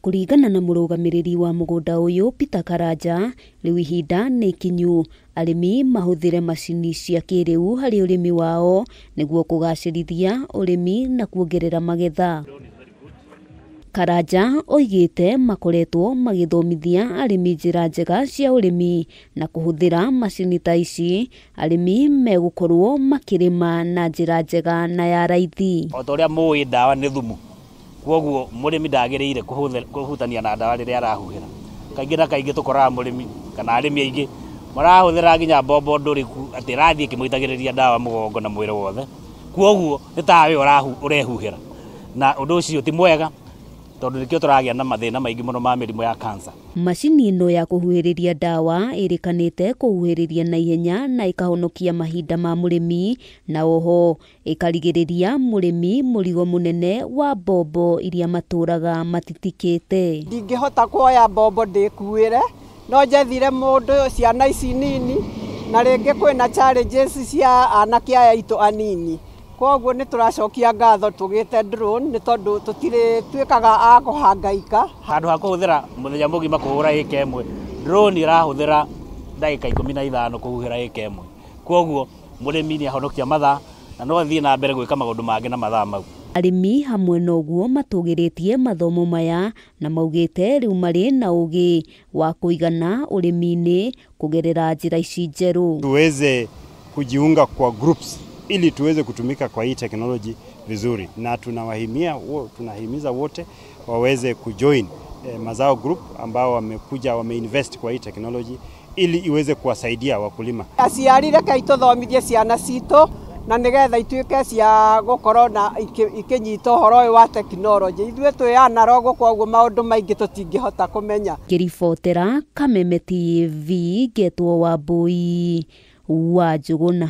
Kũringana na mũrũgamĩrĩri wa mũgũnda ũyũ Peter Karanja, rĩu ihinda nĩ ikinyu arĩmi mahũthĩre macini cia kĩrĩu harĩ ũrĩmi wao nĩguo kũgacĩrithia ũrĩmi na kuongerera magetha. Karanja oigĩte makoretwo magĩthomithia arĩmi njĩra njega cia ũrĩmi na kũhũthĩra macini ta ici arĩmi megũkorwo makĩrĩma na njĩra njega na ya raithi. O ta ũrĩa mũĩ ndawa nĩ thumu, kwoguo mũrĩmi ndagĩrĩire kũhutania na ndawa rĩrĩa arahuhĩra. Kaingĩ na kaingĩ tũkoraga mũrĩmi kana arĩmi aingĩ marahũthĩra nginya mbombo ndũrĩku atĩ ĩrathiĩ ĩkĩmũitagĩrĩria ndawa mũgongo na mwĩrĩ wothe, kwoguo nĩ tawe ũrehuhĩra, na ũndũ ũcio ti mwega tondũ nĩkĩo tũragĩa na mathĩna maingĩ mũno ma mĩrimũ ya cancer. Macini ĩno ya kũhuhĩrĩria ndawa ĩrĩkanĩte kũhuhĩrĩria na ihenya na ĩkahonokia mahinda ma mũrĩmi, na oho ĩkarigĩrĩria mũrĩmi mũrigo mũnene wa mbombo iria matũraga matitikĩte. Ndingĩhota kuoya mbombo ndĩkuĩre, no njethire mũndũ ciana ici nini, na rĩngĩ kwĩna challenges cia anake aya aitũ anini. Koguo nĩ tũracokia ngatho tũgĩte drone nĩ tondũ tũtirĩ tuĩkaga a kũhangaika. Handũ ha kũhũthĩra mũthenya mũgima kũhũra ĩka ĩmwe, drone ĩrahũthĩra ndagĩka 15 kũhuhĩra ĩka ĩmwe. Koguo mũrĩmi nĩ ahonokia mathaa na no athiĩ na mbere gwĩka maũndũ mangĩ na mathaa mau. Arĩmi hamwe na ũguo matũgĩrĩtie mathomo maya na maugĩte rĩu marĩ na ũgĩ wa kũigana ũrĩmi-inĩ kũgerera njĩra ici njerũ. Tuweze kujiunga kwa groups ili tuweze kutumika kwa hii teknoloji vizuri, na tunahimiza wote waweze kujoin Mazao Group ambao wamekuja wameinvest kwa hii teknoloji ili iweze kuwasaidia wakulima. Aciari reke ituthomithie ciana citũ na nigetha ituĩke cia gũkorwo na ikĩnyita ũhoro ũyũ wa tekinoronjĩ. Ithuĩ twĩ analog, koguo maũndũ maingĩ tũtingĩhota kũmenya. Ngĩribotera Kameme TV, ngetwo Wambui wa Njũgũna.